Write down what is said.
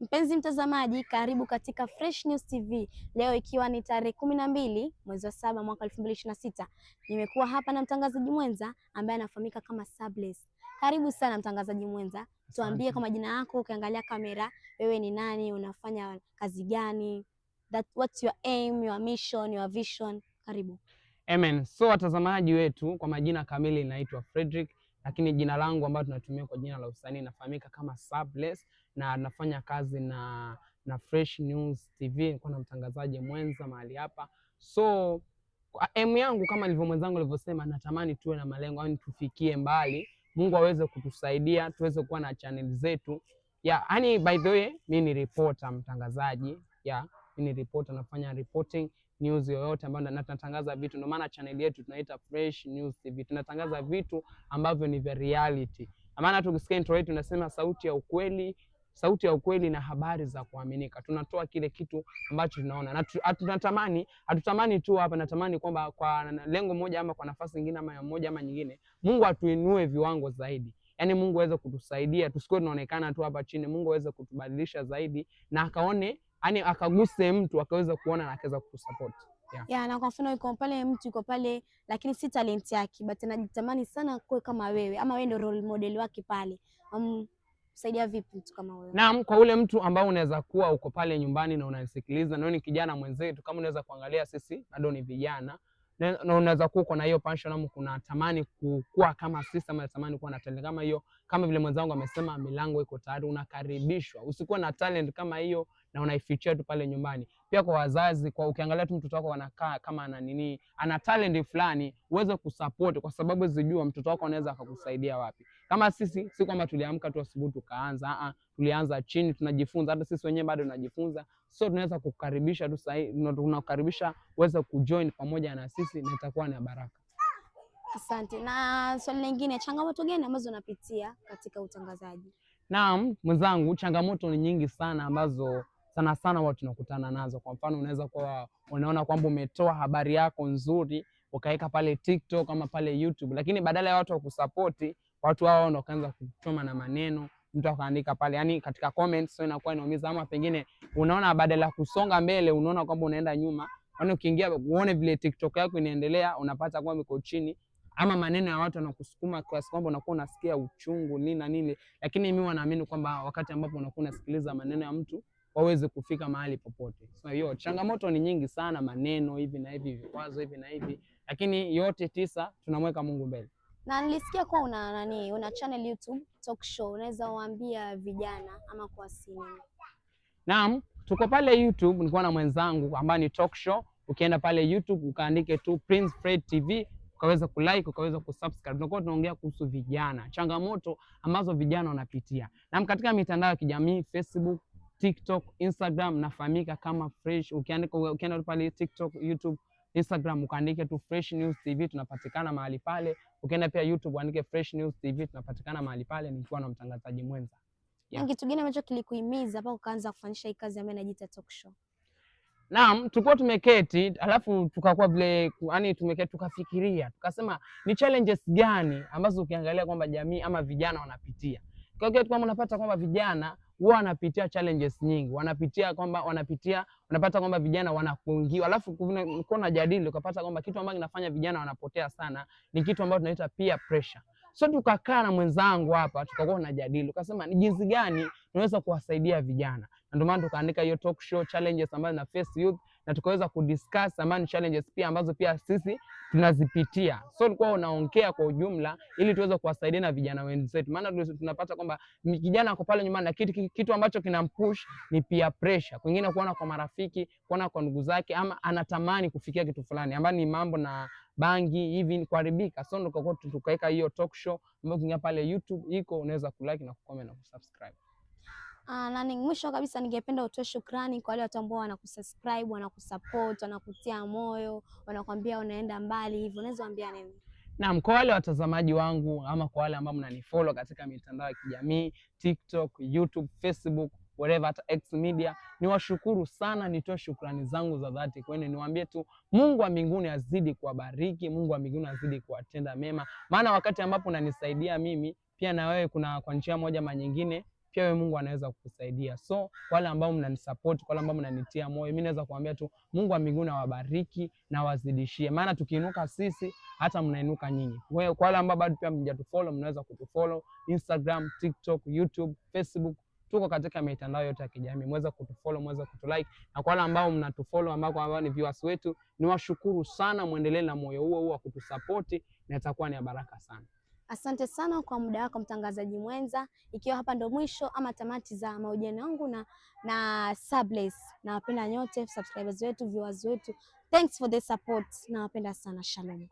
Mpenzi mtazamaji, karibu katika Fresh News TV. Leo ikiwa ni tarehe 12 mwezi wa 7 mwaka 2026, nimekuwa hapa na mtangazaji mwenza ambaye anafahamika kama Sabless. Karibu sana mtangazaji mwenza, tuambie kwa majina yako, ukiangalia kamera, wewe ni nani, unafanya kazi gani? What's your aim, your mission, your vision? Karibu. Amen. So watazamaji wetu, kwa majina kamili naitwa Fredrick, lakini jina langu ambalo tunatumia kwa jina la usanii nafahamika kama Sabless na nafanya kazi na Fresh News TV, niko na mtangazaji mwenza mahali hapa. So aim yangu kama nilivyo mwenzangu alivyosema, natamani tuwe na malengo, yani tufikie mbali, Mungu aweze kutusaidia tuweze kuwa na channel zetu. Yeah, yani by the way, mimi ni reporter mtangazaji. Yeah, mimi ni reporter, nafanya reporting news yoyote ambayo na tunatangaza vitu. Ndio maana channel yetu tunaita Fresh News TV. Tunatangaza vitu ambavyo ni vya reality. Maana tukisikia intro yetu tunasema sauti ya ukweli, sauti ya ukweli na habari za kuaminika. Tunatoa kile kitu ambacho tunaona na hatutamani tu hapa, natamani kwamba kwa lengo moja ama kwa nafasi nyingine ama ya moja ama nyingine, Mungu atuinue viwango zaidi. Yaani Mungu aweze kutusaidia tusikuwe tunaonekana tu hapa chini. Mungu aweze kutubadilisha zaidi na akaone, yani akaguse mtu akaweza kuona na akaweza kutusupport. Yeah. Yeah, na kwa mfano yuko pale mtu yuko pale lakini si talent yake, but anajitamani sana kuwe kama wewe ama wewe ndio role model wake pale. Saidia vipi mtu kama wewe? Naam, kwa ule mtu ambao unaweza kuwa uko pale nyumbani na unanisikiliza na wewe ni kijana mwenzetu, kama unaweza kuangalia sisi bado ni vijana na unaweza kuwa uko na hiyo passion ama kuna tamani kukua kama sisi ama natamani kuwa na talent kama hiyo, kama vile mwenzangu amesema, milango iko tayari, unakaribishwa. Usikuwa na talent kama hiyo na unaifichia tu pale nyumbani. Pia kwa wazazi, kwa ukiangalia tu mtoto wako anakaa kama ana nini, ana talent fulani, uweze kusupport kwa sababu zijua mtoto wako anaweza akakusaidia wapi. Kama sisi, si kwamba tuliamka tu asubuhi tukaanza, a, tulianza chini, tunajifunza, hata sisi wenyewe bado tunajifunza. So tunaweza kukaribisha tu sahi, tunakukaribisha uweze kujoin pamoja na sisi na itakuwa ni baraka. Asante. Na swali lingine, changamoto gani ambazo unapitia katika utangazaji? Naam, mwenzangu, changamoto ni nyingi sana ambazo sana sana watu tunakutana nazo. Kwa mfano, unaweza kuwa unaona kwamba umetoa habari yako nzuri ukaweka pale TikTok ama pale YouTube, lakini badala ya watu wa kusapoti, watu hao ndio wakaanza kuchoma na maneno, mtu akaandika pale, yani katika comments, so inakuwa inaumiza. Ama pengine unaona badala ya kusonga mbele, unaona kwamba unaenda nyuma. Yaani ukiingia uone vile TikTok yako inaendelea, unapata kwamba iko chini, ama maneno ya watu wanakusukuma kiasi kwamba unakuwa unasikia uchungu nini na nini. Lakini mimi naamini kwamba wakati ambapo unakuwa unasikiliza maneno ya mtu waweze kufika mahali popote. So hiyo changamoto ni nyingi sana, maneno hivi na hivi, vikwazo hivi na hivi, lakini yote tisa tunamweka Mungu mbele. Na nilisikia kuwa una nani, una channel YouTube talk show, unaweza waambia vijana ama kuwasii nini? Naam, tuko pale YouTube, nilikuwa na mwenzangu ambaye ni talk show. Ukienda pale YouTube ukaandike tu Prince Fred TV ukaweza kulike, ukaweza kusubscribe. Tunakuwa tunaongea kuhusu vijana, changamoto ambazo vijana wanapitia. Na katika mitandao ya kijamii Facebook, TikTok, Instagram nafahamika kama Fresh. Ukiandika, ukienda pale TikTok, YouTube, Instagram ukaandike tu Fresh News TV tunapatikana mahali pale. Ukienda pia YouTube uandike Fresh News TV tunapatikana mahali pale, nikiwa na mtangazaji mwenza. Yeah. Na kitu gani ambacho kilikuhimiza mpaka ukaanza kufanyisha hii kazi ambayo inajiita talk show? Naam, tulikuwa tumeketi alafu tukakuwa vile, yani tumeketi tukafikiria, tukasema ni challenges gani ambazo ukiangalia kwamba jamii ama vijana wanapitia. Kwa hiyo kwamba unapata kwamba vijana huwa wanapitia challenges nyingi, wanapitia kwamba wanapitia, unapata kwamba vijana wanakuingiwa, alafu kuna najadili ukapata kwamba kitu ambacho kinafanya vijana wanapotea sana ni kitu ambacho tunaita peer pressure. So tukakaa na mwenzangu hapa tukakuwa tunajadili, tukasema ni jinsi gani tunaweza kuwasaidia vijana, na ndio maana tukaandika hiyo talk show challenges ambazo na face youth, na tukaweza kudiscuss ambazo ni challenges pia ambazo pia sisi tunazipitia. So tulikuwa unaongea kwa ujumla ili tuweze kuwasaidia na vijana wenzetu, maana tunapata kwamba kijana ako pale nyumbani na kitu ambacho kinampush ni peer pressure, kwingine kuona kwa marafiki, kuona kwa ndugu zake, ama anatamani kufikia kitu fulani ambayo ni mambo na bangi hivi ni kuharibika. So ndo tukaweka hiyo talk show ambayo ukiingia pale YouTube iko, unaweza kulike na kucomment na kusubscribe. Na ni mwisho kabisa ningependa utoe shukrani kwa wale watu ambao wanakusubscribe, wanakusupport, wanakutia moyo, wanakuambia unaenda mbali hivyo, unaweza waambia nini? Naam, kwa wale watazamaji wangu ama kwa wale ambao mnanifollow katika mitandao ya kijamii TikTok, YouTube, Facebook, whatever, hata X Media, niwashukuru sana, nitoe shukrani zangu za dhati kwenu, niwaambie tu Mungu wa mbinguni azidi kuwabariki, Mungu wa mbinguni azidi kuwatenda mema, maana wakati ambapo unanisaidia mimi pia na wewe kuna kwa njia moja ama nyingine Pia wewe Mungu anaweza kukusaidia. So kwa wale ambao mnanisupport, kwa wale ambao mnanitia moyo, mimi naweza kuambia tu Mungu wa mbinguni awabariki na wazidishie, maana tukiinuka sisi hata mnainuka nyinyi. Kwa wale ambao bado pia mjatufollow, mnaweza kutufollow Instagram, TikTok, YouTube, Facebook, tuko katika mitandao yote ya kijamii, mweza kutufollow, mweza kutulike. Na kwa wale ambao mnatufollow, ambao ni viewers wetu, niwashukuru sana, muendelee na moyo huo huo wa kutusapoti na itakuwa ni ya baraka sana. Asante sana kwa muda wako mtangazaji mwenza. Ikiwa hapa ndo mwisho ama tamati za mahojiano yangu na Sabless. Nawapenda nyote subscribers wetu, viewers wetu. Thanks for the support. Nawapenda sana. Shalom.